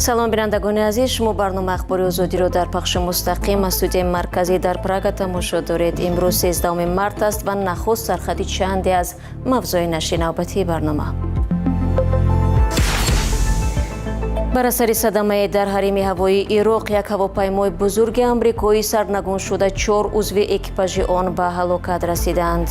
Салом, бинандагони азиз. Шумо барномаи Ахбори Озодиро дар пахши мустақим аз студияи марказӣ дар Прага тамошо доред. Имрӯз 13 март аст ва нахуст сархати чанде аз мавзӯи нашри навбатии барнома. Бар асари садамае дар ҳарими ҳавоии Ироқ як ҳавопаймои бузурги амрикоӣ сарнагун шуда, чор узви экипажи он ба ҳалокат расиданд.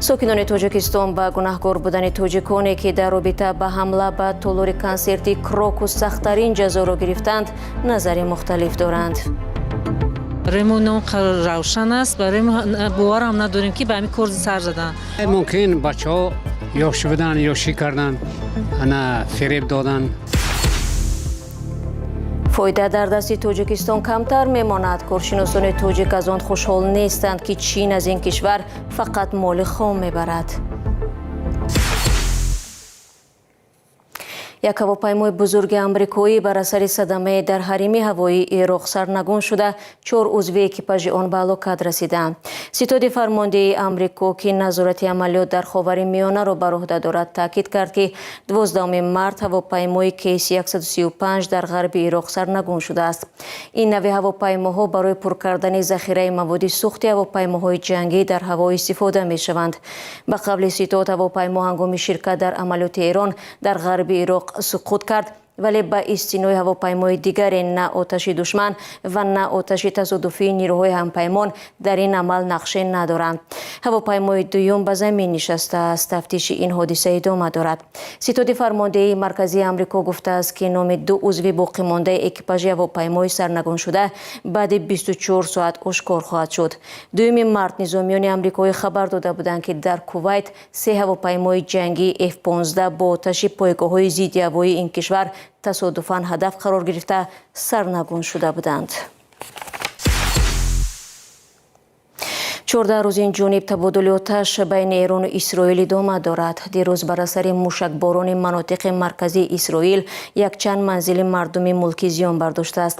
Сокинони Тоҷикистон ба гунаҳкор будани тоҷиконе, ки дар робита ба ҳамла ба толори консерти Крокус сахттарин ҷазоро гирифтанд, назари мухталиф доранд. Барои мо ном равшан аст, барои мо боварам надорем, ки ба ҳамин кор сар заданд. Мумкин бачаҳо ёш буданд, ёшӣ карданд, ана фиреб доданд. Фоида дар дасти Тоҷикистон камтар мемонад. Коршиносони тоҷик аз он хушҳол нестанд, ки Чин аз ин кишвар фақат моли хом мебарад. Як ҳавопаймои бузурги амрикоӣ бар асари садамае дар ҳарими ҳавоии Ироқ сарнагун шуда, чор узви экипажи он ба ҳалокат расиданд. Ситоди фармондеҳии Амрико, ки назорати амалиёт дар Ховари Миёнаро бар уҳда дорад, таъкид кард, ки 12 март ҳавопаймои KC-135 дар ғарби Ироқ сарнагун шудааст. Ин нави ҳавопаймоҳо барои пур кардани захираи маводи сӯхти ҳавопаймоҳои ҷангӣ дар ҳаво истифода мешаванд. Ба қавли ситод, ҳавопаймо ҳангоми ширкат дар амалиёти Эрон дар ғарби Ироқ суқут кард, вале ба истинои ҳавопаймои дигаре на оташи душман ва на оташи тасодуфии нирӯҳои ҳампаймон дар ин амал нақше надоранд. Ҳавопаймои дуюм ба замин нишастааст. Тафтиши ин ҳодиса идома дорад. Ситоди фармондеҳии марказии Амрико гуфтааст, ки номи ду узви боқимондаи экипажи ҳавопаймои сарнагуншуда баъди 24 соат ошкор хоҳад шуд. 2 март низомиёни амрикоӣ хабар дода буданд, ки дар Кувайт се ҳавопаймои ҷангии F-15 бо оташи пойгоҳҳои зиддиҳавоии ин кишвар тасодуфан ҳадаф қарор гирифта, сарнагун шуда буданд. 14 рӯз ин ҷониб табодули оташ байни Эрону Исроил идома дорад. Дирӯз бар асари мушакборони манотиқи марказии Исроил якчанд манзили мардуми мулкӣ зиён бардоштааст.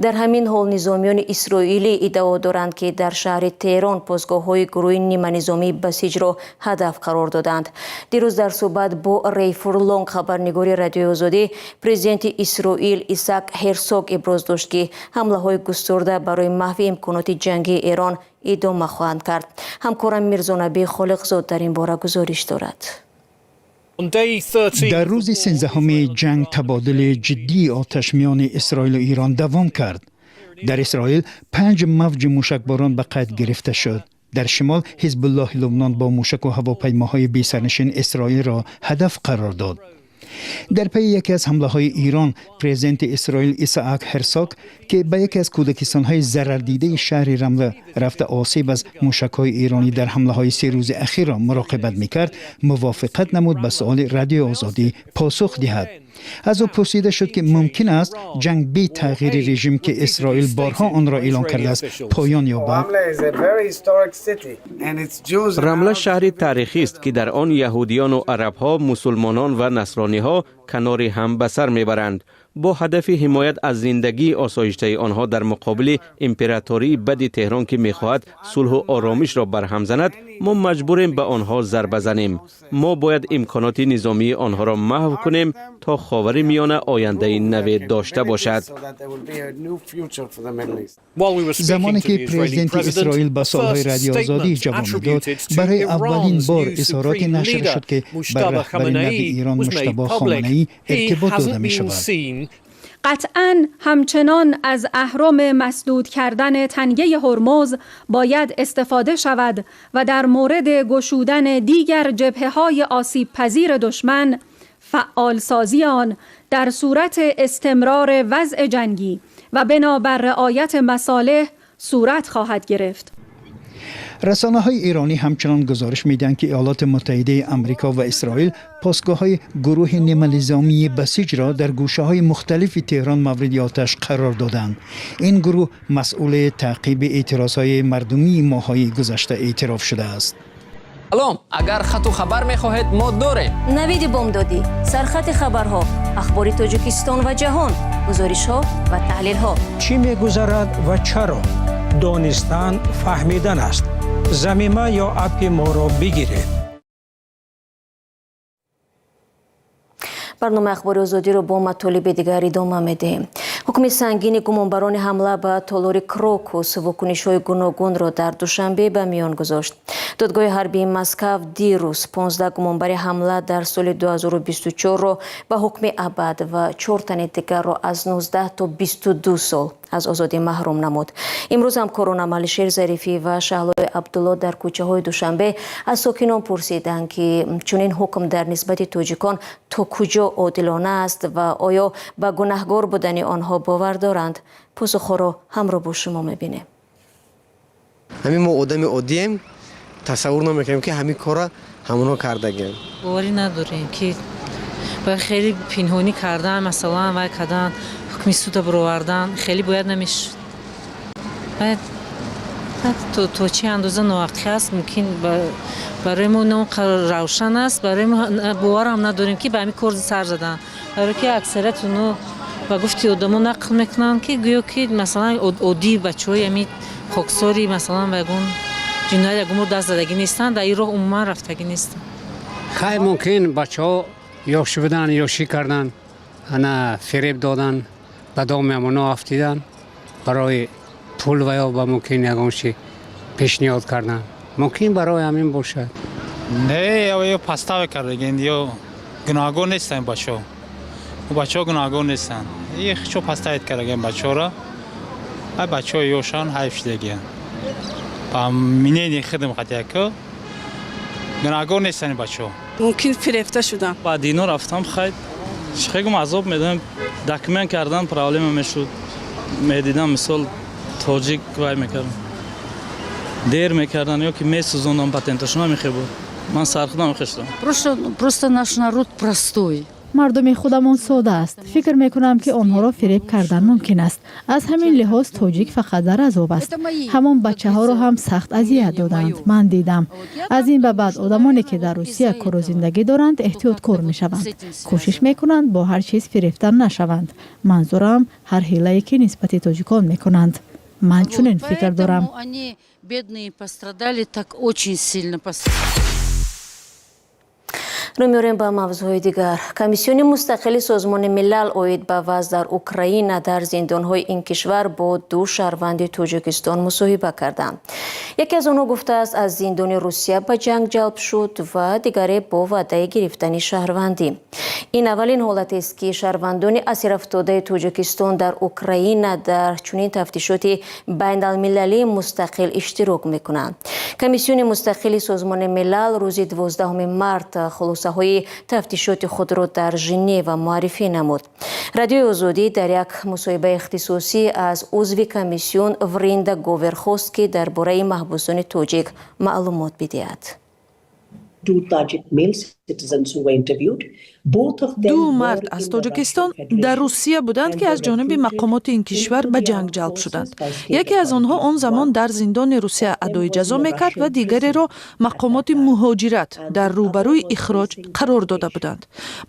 Дар ҳамин ҳол низомиёни исроилӣ иддао доранд, ки дар шаҳри Теҳрон посгоҳҳои гурӯҳи ниманизомии Басиҷро ҳадаф қарор доданд. Дирӯз дар суҳбат бо Рей Фурлонг, хабарнигори Радиои Озодӣ, президенти Исроил Исаак Ҳерсог иброз дошт, ки ҳамлаҳои густурда барои маҳви имконоти ҷангии Эрон идома хоҳанд кард. Ҳамкорам Мирзонаби Холиқзод дар ин бора гузориш дорад. Дар рӯзи 13-уми ҷанг табодули ҷиддии оташ миёни Исроилу Ирон давом кард. Дар Исроил панҷ мавҷи мушакборон ба қайд гирифта шуд. Дар шимол Ҳизбуллоҳи Лубнон бо мушаку ҳавопаймоҳои бесарнишин Исроилро ҳадаф қарор дод. Дар пайи яке аз ҳамлаҳои Ирон, президенти Исроил Исаак Ҳерсог, ки ба яке аз кӯдакистонҳои зарардидаи шаҳри Рамла рафта, осеб аз мушакҳои иронӣ дар ҳамлаҳои се рӯзи ахирро муроқибат мекард, мувофиқат намуд ба суоли Радиои Озодӣ посух диҳад. Аз ӯ пурсида шуд, ки мумкин аст ҷанг бе тағйири режим, ки Исроил борҳо онро эълон кардааст, поён ёбад. Рамла шаҳри таърихист, ки дар он яҳудиёну арабҳо, мусулмонон ва насрониҳо канори ҳам ба сар мебаранд. Бо ҳадафи ҳимоят аз зиндагии осоиштаи онҳо дар муқобили императории бади Теҳрон, ки мехоҳад сулҳу оромишро барҳам занад, мо маҷбурем ба онҳо зарба занем. Мо бояд имконоти низомии онҳоро маҳв кунем, то Ховари Миёна ояндаи наве дошта бошад. Замоне ки президенти Исроил ба суолҳои Радиои Озодӣ ҷавоб медод, барои аввалин бор изҳороте нашр шуд, ки ба раҳбари нави Ирон Муҷтабо Хоманаӣ иртибот дода мешавад. قطعا همچنان از اهرم مسدود کردن تنگه هرمز باید استفاده شود و در مورد گشودن دیگر جبهه های آسیب پذیر دشمن، فعال سازی آن در صورت استمرار وضع جنگی و بنابر رعایت مصالح صورت خواهد گرفت. Расонаҳои эронӣ ҳамчунон гузориш медиҳанд, ки Иёлоти Муттаҳидаи Амрико ва Исроил посгоҳҳои гурӯҳи ниманизомии Басиҷро дар гӯшаҳои мухталифи Теҳрон мавриди оташ қарор доданд. Ин гурӯҳ масъули таъқиби эътирозҳои мардумии моҳҳои гузашта эътироф шудааст. Салом, агар хату хабар мехоҳед, мо дорем. Навиди бомдодӣ, сархати хабарҳо, ахбори Тоҷикистон ва ҷаҳон, гузоришҳо ва таҳлилҳо. Чӣ мегузарад ва чаро? Донистан фаҳмидан аст. Замима ё аппи моро бигиред. Барномаи Ахбори Озодиро бо матолиби дигар идома медиҳем. Ҳукми сангини гумонбарони ҳамла ба толори Крокус вокунишҳои гуногунро дар Душанбе ба миён гузошт. Додгоҳи ҳарбии Москав дирӯз 15 гумонбари ҳамла дар соли 2024-ро ба ҳукми абад ва чор тани дигарро аз 19 то 22 сол аз озодӣ маҳрум намуд. Имрӯз ҳамкоронам Алишер Зарифӣ ва Шаҳлои Абдулло дар кӯчаҳои Душанбе аз сокинон пурсиданд, ки чунин ҳукм дар нисбати тоҷикон то куҷо одилона аст ва оё ба гунаҳгор будани онҳо бовар доранд. Посухҳоро ҳамроҳ бо шумо мебинем. Ҳамин мо одами оддием, тасаввур намекунем, ки ҳамин кора ҳамонҳо кардагианд. Боварӣ надорем, ки бояд хеле пинҳонӣ кардан, масалан, вай кардан, ҳукми суда баровардан хеле бояд намешуд. Бояд то чӣ андоза ноҳақӣ аст, мумкин барои мо он қадар равшан аст. Барои мо боварам надорем, ки ба ҳамин кор сар задан, барое ки аксарияти оно ба гуфти одамо нақл мекунанд, ки гӯё ки, масалан, оддии бачаҳои ҳамин хоксори, масалан, ба ягон ҷиноят ягон бор даст задагӣ нестанд, дар ин роҳ умуман рафтагӣ нестанд. Хай, мумкин бачаҳо ёш буданд, ёшӣ карданд, ана фиреб додан, ба доми амоно афтидан, барои пул ва ё ба мумкин ягон чи пешниҳод кардан, мумкин барои ҳамин бошад. Не, ё подстава кардагин, ё гунаҳгор нестанд бачаҳо, бачаҳо гунаҳгор нестанд. Чо подставить кардагин бачаҳоро? Ай бачаҳо ёшан, ҳайф шудагиян. Ба мнении худам қатияко гунаҳгор нестанд бачаҳо. Мумкин фирефта шудам. Баъд ино рафтам, хай, чихегум, азоб медодам, документ кардан проблема мешуд, медидам, мисол, тоҷик вай мекардам, дер мекардан ё ки месӯзондам патенташон, мехе буд, ман сархудам мехештам. Просто наш народ простой. Мардуми худамон сода аст. Фикр мекунам, ки онҳоро фиреб кардан мумкин аст. Аз ҳамин лиҳоз тоҷик фақат дар азоб аст. Ҳамон бачаҳоро ҳам сахт азият доданд, ман дидам. Аз ин ба баъд одамоне, ки дар Русия кору зиндагӣ доранд, эҳтиёткор мешаванд, кӯшиш мекунанд бо ҳар чиз фирефта нашаванд. Манзурам ҳар ҳилае, ки нисбати тоҷикон мекунанд. Ман чунин фикр дорам. Бедные пострадали, так очень сильно пострадали. Рӯ меорем ба мавзӯъҳои дигар. Комиссиони мустақили Созмони Милал оид ба вазъ дар Украина дар зиндонҳои ин кишвар бо ду шаҳрванди Тоҷикистон мусоҳиба карданд. Яке аз онҳо гуфтааст, аз зиндони Русия ба ҷанг ҷалб шуд ва дигаре бо ваъдаи гирифтани шаҳрвандӣ. Ин аввалин ҳолатест, ки шаҳрвандони асирафтодаи Тоҷикистон дар Украина дар чунин тафтишоти байналмилалии мустақил иштирок мекунанд. Комиссиони мустақили Созмони Милал рӯзи 12 март хулосаҳои тафтишоти худро дар Женева муаррифӣ намуд. Радиои Озодӣ дар як мусоҳибаи ихтисосӣ аз узви комиссион Вринда Говер хост, ки дар бораи маҳбусони тоҷик маълумот бидиҳад. Ду мард аз Тоҷикистон дар Русия буданд, ки аз ҷониби мақомоти ин кишвар ба ҷанг ҷалб шуданд. Яке аз онҳо он замон дар зиндони Русия адои ҷазо мекард ва дигареро мақомоти муҳоҷират дар рӯбарӯи ихроҷ қарор дода буданд.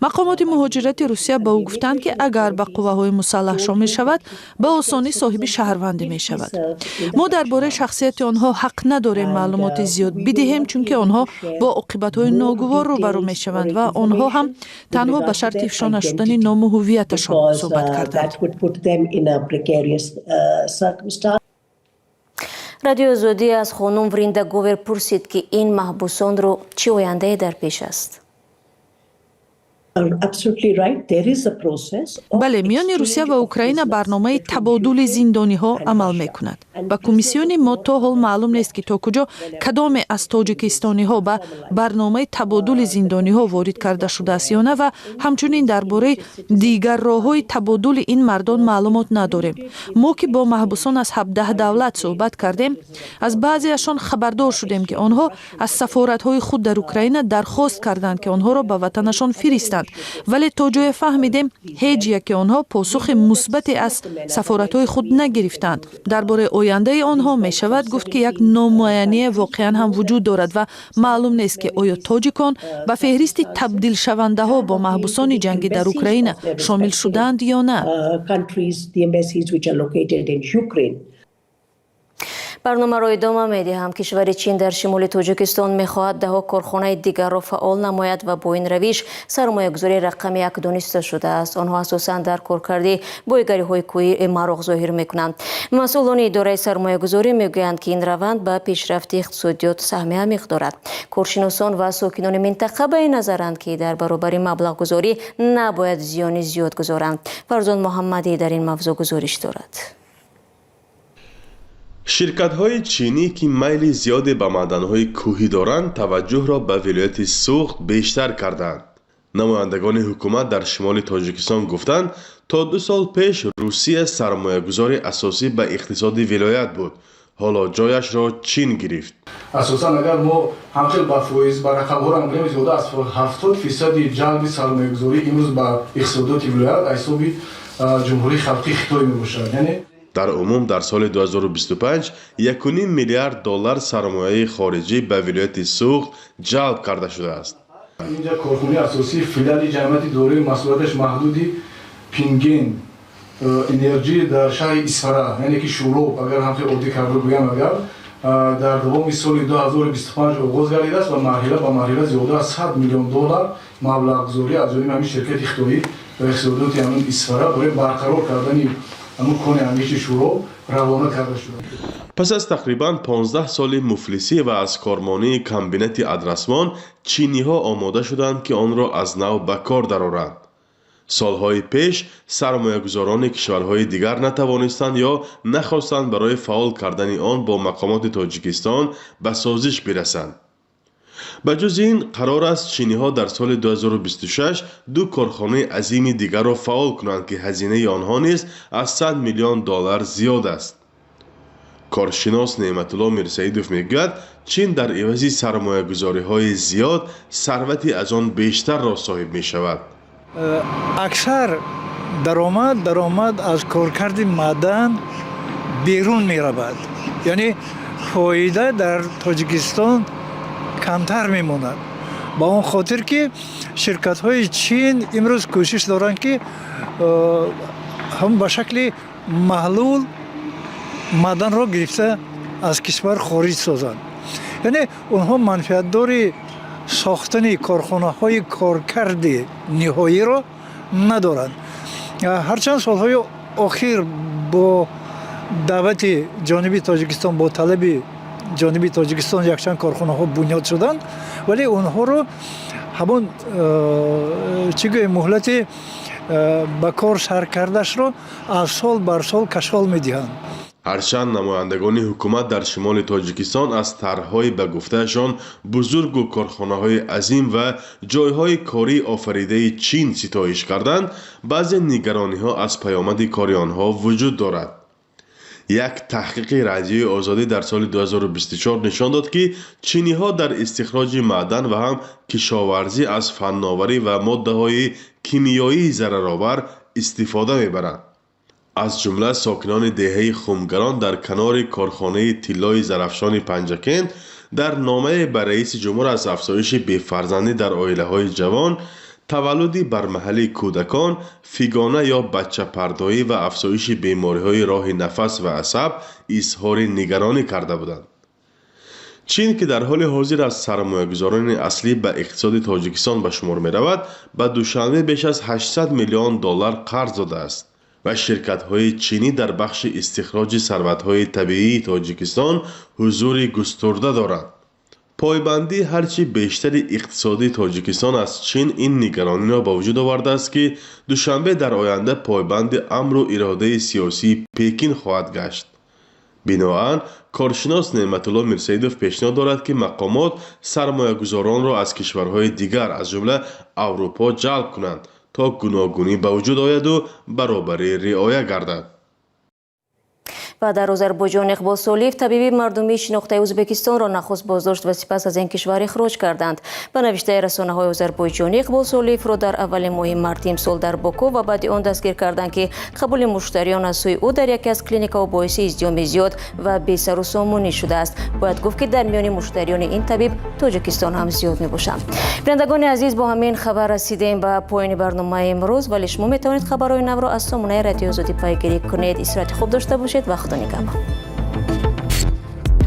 Мақомоти муҳоҷирати Русия ба ӯ гуфтанд, ки агар ба қувваҳои мусаллаҳ шомил шавад, ба осонӣ соҳиби шаҳрвандӣ мешавад. Мо дар бораи шахсияти онҳо ҳақ надорем маълумоти зиёд бидиҳем, чунки онҳо бо оқибатҳои ногувор рӯбарӯ мешаванд ва онҳо ҳам танҳо ба шарти ифшо нашудани ному ҳуввияташон суҳбат карданд. Радиои Озодӣ аз хонум Вринда Говер пурсид, ки ин маҳбусонро чӣ ояндае дар пеш аст. Бале, миёни Русия ва Украина барномаи табодули зиндониҳо амал мекунад. Ба комиссиони мо то ҳол маълум нест, ки то куҷо кадоме аз тоҷикистониҳо ба барномаи табодули зиндониҳо ворид карда шудааст ё на ва ҳамчунин дар бораи дигар роҳҳои табодули ин мардон маълумот надорем. Мо, ки бо маҳбусон аз 17 давлат суҳбат кардем, аз баъзеашон хабардор шудем, ки онҳо аз сафоратҳои худ дар Украина дархост карданд, ки онҳоро ба ватанашон фиристанд, вале то ҷое фаҳмидем, ҳеҷ яке онҳо посухи мусбате аз сафоратҳои худ нагирифтанд. Дар бораи ояндаи онҳо мешавад гуфт, ки як номуайяние воқеан ҳам вуҷуд дорад ва маълум нест, ки оё тоҷикон ба феҳристи табдилшавандаҳо бо маҳбусони ҷангӣ дар Украина шомил шудаанд ё на. Барномаро идома медиҳам. Кишвари Чин дар шимоли Тоҷикистон мехоҳад даҳо корхонаи дигарро фаъол намояд ва бо ин равиш сармоягузории рақами як дониста шудааст. Онҳо асосан дар коркарди боигариҳои кӯҳӣ мароқ зоҳир мекунанд. Масъулони идораи сармоягузорӣ мегӯянд, ки ин раванд ба пешрафти иқтисодиёт саҳми амиқ дорад. Коршиносон ва сокинони минтақа ба ин назаранд, ки дар баробари маблағгузорӣ набояд зиёни зиёд гузоранд. Фарзон Муҳаммадӣ дар ин мавзӯъ гузориш дорад. Ширкатҳои чинӣ, ки майли зиёде ба маъданҳои кӯҳӣ доранд, таваҷҷӯҳро ба вилояти Суғд бештар карданд. Намояндагони ҳукумат дар шимоли Тоҷикистон гуфтанд, то 2 сол пеш Русия сармоягузори асосӣ ба иқтисоди вилоят буд, ҳоло ҷояшро Чин гирифт. Асосан, агар мо ҳамхел ба фоиз, ба рақамҳоро гирем, зиёда аз 70 фисади ҷалби сармоягузорӣ имрӯз ба иқтисодиёти вилоят аз ҳисоби Ҷумҳурии Халқии Хитой мебошад, яъне Дар умум дар соли 2025 1,5 миллиард доллар сармояи хориҷӣ ба вилояти Суғд ҷалб карда шудааст. Инҷа корхонаи асосии филиали ҷамъияти дорои масъулияташ маҳдуди Пинген Энерҷӣ дар шаҳри Исфара, яъне ки Шӯроб, агар ҳамхел оддӣ карда гӯям, агар дар давоми соли 2025 оғоз гардидааст ва марҳила ба марҳила зиёда аз 100 миллион доллар маблағгузорӣ аз ҷониби ҳамин ширкати хитоӣ ба иқтисодиёти ҳамин Исфара барои барқарор кардани ҳамун кони ангишти Шӯроб равона карда шуда. Пас аз тақрибан 15 соли муфлисӣ ва аз кормонии комбинати Адрасмон, чиниҳо омода шуданд, ки онро аз нав ба кор дароранд. Солҳои пеш сармоягузорони кишварҳои дигар натавонистанд ё нахостанд барои фаъол кардани он бо мақомоти Тоҷикистон ба созиш бирасанд. Ба ҷуз ин, қарор аст чиниҳо дар соли 2026 ду корхонаи азими дигарро фаъол кунанд, ки ҳазинаи онҳо низ аз 100 миллион доллар зиёд аст. Коршинос Неъматулло Мирсаидов мегӯяд, Чин дар ивази сармоягузориҳои зиёд сарвати аз он бештарро соҳиб мешавад. Аксар даромад аз коркарди маъдан берун меравад, яъне фоида дар Тоҷикистон камтар мемонад, ба он хотир ки ширкатҳои Чин имрӯз кӯшиш доранд, ки ҳам ба шакли маҳлул маъданро гирифта аз кишвар хориҷ созанд. Яъне онҳо манфиатдори сохтани корхонаҳои коркарди ниҳоиро надоранд. Ҳарчанд солҳои охир бо даъвати ҷониби Тоҷикистон, бо талаби ҷониби Тоҷикистон якчанд корхонаҳо бунёд шуданд, вале онҳоро ҳамон чӣ гӯем, муҳлати ба кор сар кардашро аз сол бар сол кашол медиҳанд. Ҳарчанд намояндагони ҳукумат дар шимоли Тоҷикистон аз тарҳҳои, ба гуфтаашон, бузургу корхонаҳои азим ва ҷойҳои кории офаридаи Чин ситоиш карданд, баъзе нигарониҳо аз паёмади кори онҳо вуҷуд дорад. Як таҳқиқи Радиои Озодӣ дар соли 2024 нишон дод, ки чиниҳо дар истихроҷи маъдан ва ҳам кишоварзӣ аз фанноварӣ ва моддаҳои кимиёии зараровар истифода мебаранд. Аз ҷумла сокинони деҳаи Хумгарон дар канори корхонаи тиллои Зарафшони Панҷакент дар номае ба раиси ҷумҳур аз афзоиши бефарзандӣ дар оилаҳои ҷавон, таваллуди бармаҳалии кӯдакон, фигона ё бачапардоӣ ва афзоиши бемориҳои роҳи нафас ва асаб изҳори нигаронӣ карда буданд. Чин, ки дар ҳоли ҳозир аз сармоягузорони аслӣ ба иқтисоди Тоҷикистон ба шумор меравад, ба Душанбе беш аз 800 миллион доллар қарз додааст ва ширкатҳои чинӣ дар бахши истихроҷи сарватҳои табиии Тоҷикистон ҳузури густурда доранд. Пойбандии ҳарчи бештари иқтисодии Тоҷикистон аз Чин ин нигарониро ба вуҷуд овардааст, ки Душанбе дар оянда пойбанди амру иродаи сиёсии Пекин хоҳад гашт. Биноан, коршинос Неъматулло Мирсаидов пешниҳод дорад, ки мақомот сармоягузоронро аз кишварҳои дигар, аз ҷумла Аврупо, ҷалб кунанд, то гуногунӣ ба вуҷуд ояду баробарӣ риоя гардад. Ва дар Озарбойҷон Иқбол Солиев, табиби мардумии шинохтаи Ӯзбекистонро нахуст боздошт ва сипас аз ин кишвар ихроҷ карданд. Ба навиштаи расонаҳои озарбойҷонӣ, Иқбол Солиевро дар аввали моҳи марти имсол дар Боку ва баъди он дастгир карданд, ки қабули муштариён аз сӯи ӯ дар яке аз клиникаҳо боиси издиҳоми зиёд ва бесару сомонӣ шудааст. Бояд гуфт, ки дар миёни муштариёни ин табиб тоҷикистониҳо ҳам зиёд мебошанд. Бинандагони азиз, бо ҳамин хабар расидем ба поёни барномаи имрӯз, вале шумо метавонед хабарҳои навро аз сомонаи Радиои Озодӣ пайгирӣ кунед. Истироҳати хуб дошта бошед ва Худо нигаҳбон.